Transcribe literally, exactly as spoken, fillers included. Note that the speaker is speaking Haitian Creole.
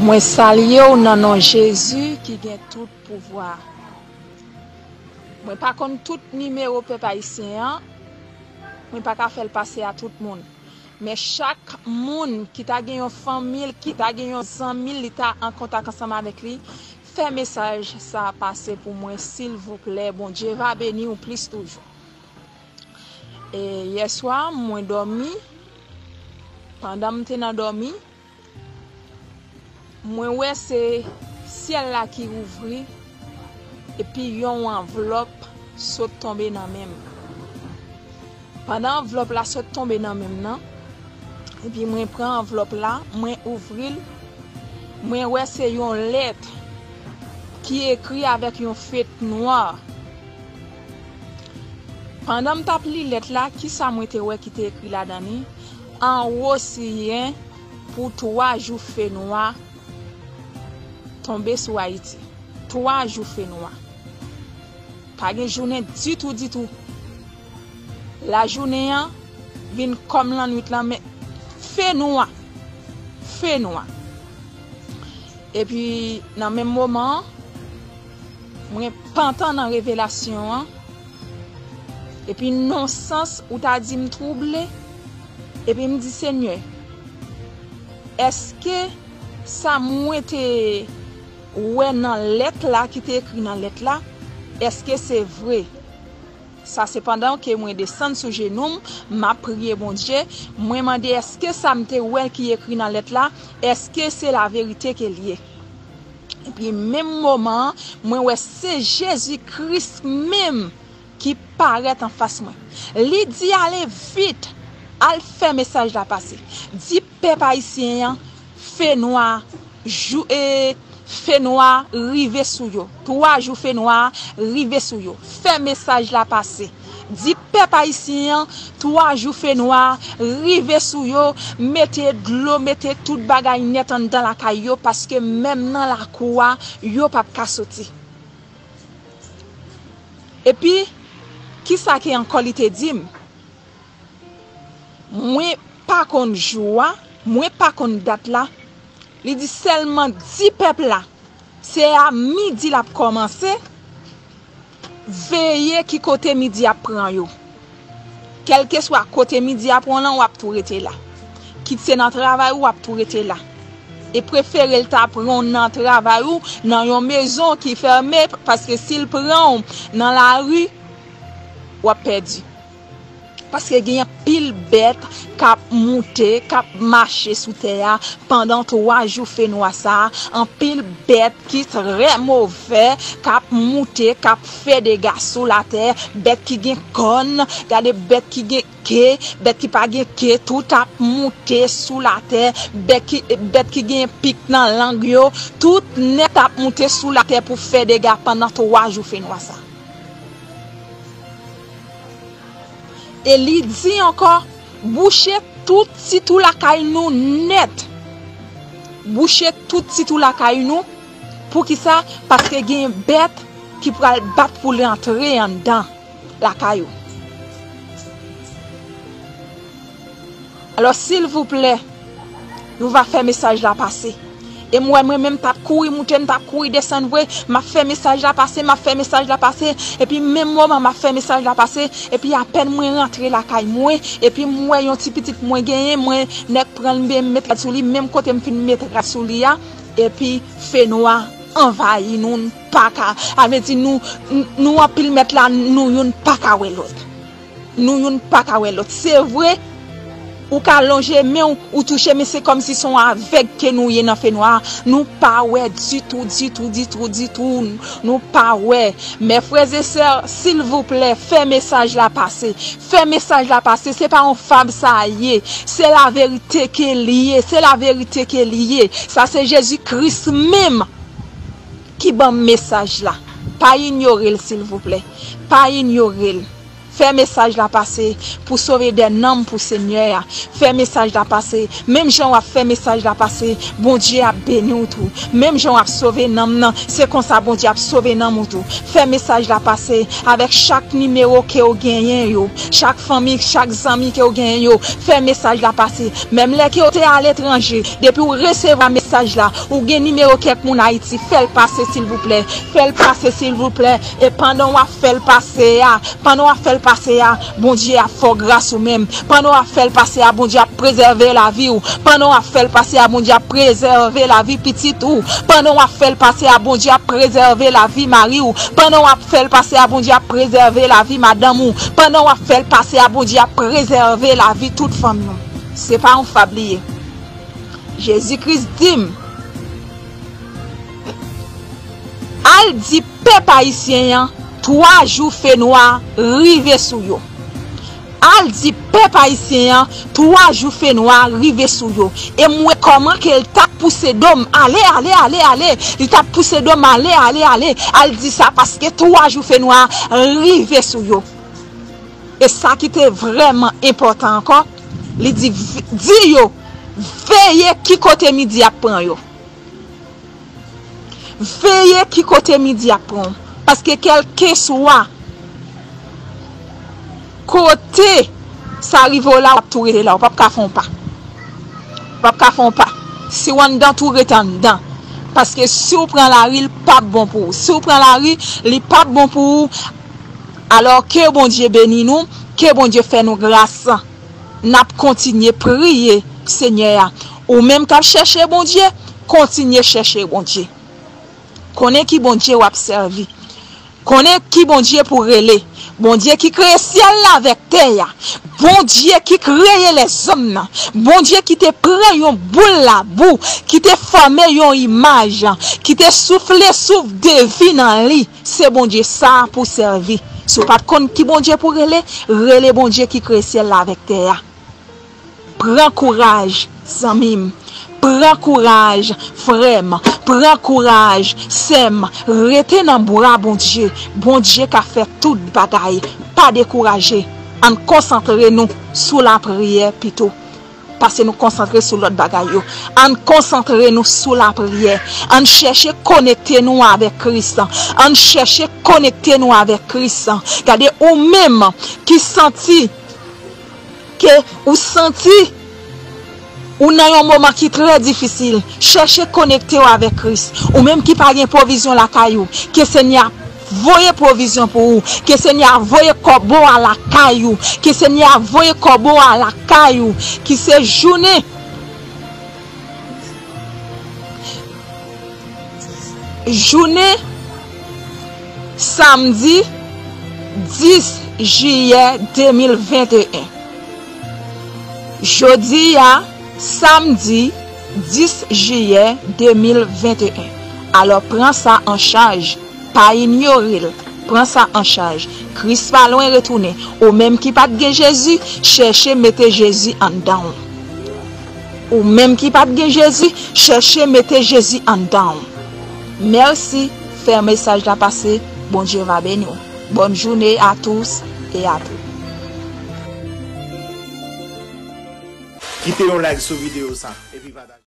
Mwen salye w nan non Jezi ki gen tout pouvwa. Mwen pa konn tout nimewo pèp ayisyen an, mwen pa ka fè l pase a tout moun. Men chak moun ki ta gen yon fanmi l, ki ta gen yon zanmi l, li ta an kontak ansanm avèk li, fè mesaj sa a pase pou mwen, silvouplè. Bondye va beni w plis toujou. E yèswa, mwen dòmi. Pandan m te nan dòmi, mwen wè se syèl la ki ouvri, epi yon anvlòp sot tonbe nan men m. Pandan anvlòp la sot tonbe nan men m nan, epi mwen pran anvlòp la, mwen ouvri l, mwen wè se yon lèt ki ekri avèk yon fèt nwa. Pandan m t ap li lèt la, kisa mwen te wè ki te ekri ladan li? Anwo siyen pou twa jou fenwa tonbe sou Ayiti. Twa jou fenwa. Pa gen jounen ditou, ditou. Lajounen an vin kòm lannwit lan, men fenwa. Fenwa. Epi, nan menm moman an, mwen pantan nan revelasyon an. Epi, nan sans ou ta di m twouble. Epi, m di, Senyè, èske sa mwen te wè nan lèt la, ki te ekri nan lèt la, èske se vre? Sa se pandan ke mwen desann sou jenou m, m ap priye Bondye, mwen mande, èske sa m te wè ki ekri nan lèt la, èske se laverite ke l ye? Epi menm moman an, mwen wè se Jezi Kris menm ki parèt anfas mwen. Li di, ale vit, al fè mesaj la pase. Di pèp ayisyen an, fenwa, jou, e, fenwa rive sou yo. Twa jou fenwa rive sou yo. Fè mesaj la pase. Di pèp ayisyen an, twa jou fenwa rive sou yo, mete dlo, mete tout bagay nèt anndan lakay yo, paske menm nan lakou a, yo p ap ka soti. Epi, kisa ke ankò li te di m? Mwen pa konn jou a, mwen pa konn dat la. Li di sèlman di pèp la, se a midi l ap kòmanse, veye ki kote midi ap pran yo. Kèlkeswa kote midi ap pran w lan, w ap tou rete la. Kit se nan travay ou, w ap tou rete la. E prefere l ta pran w nan travay ou, nan yon mezon ki fèmen, paske si l pran w nan lari, w ap pèdi. Paske gen anpil bèt k ap moute, k ap mache sou tè a pandan twa jou fenwa sa a. Anpil bèt ki trè movè, k ap moute, k ap fè dega sou latè. Bèt ki gen kòn, gade bèt ki gen ke, bèt ki pa gen ke, tout ap moute sou latè. Bèt ki, bèt ki gen pik nan lang yo, tout nèt ap moute sou latè pou fè dega pandan twa jou fenwa sa a. E li di ankò, bouche tout ti twou lakay nou nèt. Bouche tout ti twou lakay nou. Poukisa? Paske gen bèt ki pral bat pou l antre anndan lakay ou. Alò, silvouplè, nou va fè mesaj la pase. E m wè mwen menm t ap kouri moute, m t ap kouri desann vre, m ap fè mesaj la pase, m ap fè mesaj la pase, epi menm moman m ap fè mesaj la pase, epi apèn mwen rantre lakay mwen, epi m wè yon ti pitit mwen genyen, mwen nèk pran l, m met rad sou li, menm kote m fin met rad sou li a, epi fenwa anvayi nou, n pa ka, sa vle di nou, nou anpil mèt la, nou youn pa ka wè lòt. Nou youn pa ka wè lòt. Se vre, ou ka lonje men w, ou touche, men se kòmsi se yon avèg ke nou ye nan fenwa a. Nou pa wè ditou, ditou, ditou, ditou. Nou pa wè. Mè frè e sè, silvouplè, fè mesaj la pase. Fè mesaj la pase. Se pa yon fab sa ye. Se laverite ke li ye. Se laverite ke li ye. Sa se Jezi Kris menm ki ban m mesaj la. Pa inyore l, silvouplè. Pa inyore l. Fè mesaj la pase pou sove dè nanm pou Senyè a. Fè mesaj la pase. Menm jan w ap fè mesaj la pase, Bondye ap beni w tou. Menm jan w ap sove nanm nan, se konsa Bondye ap sove nanm ou tou. Fè mesaj la pase avèk chak nimewo ke w genyen yo, chak fanmi, chak zanmi ke w genyen yo. Fè mesaj la pase. Menm lè ke w te aletranje, depi w resevwa mesaj la, ou gen nimewo kèk moun Ayiti, fè l pase silvouplè. Fè l pase silvouplè. E pandan w ap fè l pase a, Pandan w ap fè l pase a, Bondye ap fè w gras ou menm. Pandan w ap fè l pase a, Bondye ap prezève lavi w. Pandan w ap fè l pase a, Bondye ap prezève lavi pitit ou. Pandan w ap fè l pase a, Bondye ap prezève lavi mari w. Pandan w ap fè l pase a, Bondye ap prezève lavi madanm ou. Pandan w ap fè l pase a, Bondye ap prezève lavi tout fanmi w. Se pa yon fab li ye. Jezi Kris di m, al di pèp ayisyen an, twa jou fenwa rive sou yo. Al di pèp ayisyen an, twa jou fenwa rive sou yo. E m wè kòman ke l t ap pouse do m, ale, ale, ale, ale. Li t ap pouse do m, ale, ale, ale. Al di sa paske twa jou fenwa rive sou yo. E sa ki te vrèman enpòtan ankò, li di, di yo, veye ki kote midi ap pran yo. Veye ki kote midi ap pran w. Paske kèlkeswa kote sa rive w la, w ap tou rete la. W p ap ka fè yon pa. W p ap ka fè yon pa. Si w anndan, tou rete anndan. Paske si w pran lari, li p ap bon pou ou. Si w pran lari, li p ap bon pou ou. Alò, ke Bondye beni nou, ke Bondye fè nou gras. N ap kontinye priye Senyè a. Ou menm k ap chèche Bondye, kontinye chèche Bondye. Konnen ki Bondye w ap sèvi. Konnen ki Bondye pou rele. Bondye ki kreye syèl la avèk tè a. Bondye ki kreye lèzòm nan. Bondye ki te pran yon boul labou, ki te fòme yon imaj, ki te soufle souf de vi nan li. Se Bondye sa a pou w sèvi. Si w pa t konn ki Bondye pou rele, rele Bondye ki kreye syèl la avèk tè a. Pran kouraj, zanmi m. Pran kouraj, frè m. Pran kouraj, sè m. Rete nan bra Bondye. Bondye ka fè tout bagay. Pa dekouraje. Ann konsantre nou sou lapriyè pito. Pase nou konsantre sou lòt bagay yo. Ann konsantre nou sou lapriyè. Ann chèche konekte nou avèk Kris. Ann chèche konekte nou avèk Kris. Gade, ou menm ki santi ke ou santi ou nan yon moman ki trè difisil, chèche konekte w avèk Kris. Ou menm ki pa gen pwovizyon lakay ou, ke Senyè a voye pwovizyon pou ou, ke Senyè a voye kòbo a lakay ou, ke Senyè a voye kòbo a lakay ou, ki se jounen Jounen samdi dis jiyè de mil venteyen. Jodi a, samdi dis jiyè de mil venteyen. Alò, pran sa an chaj. Pa inyore l. Pran sa an chaj. Kris pa lwen retounen. Ou menm ki pa t gen Jezi, chèche mete Jezi anndan w. Ou menm ki pa t gen Jezi, chèche mete Jezi anndan w. Mèsi, fè mesaj la pase. Bondye va beni w. Bonne journée à tous et à toutes. Kite yon like sou videyo sa, epi pataje.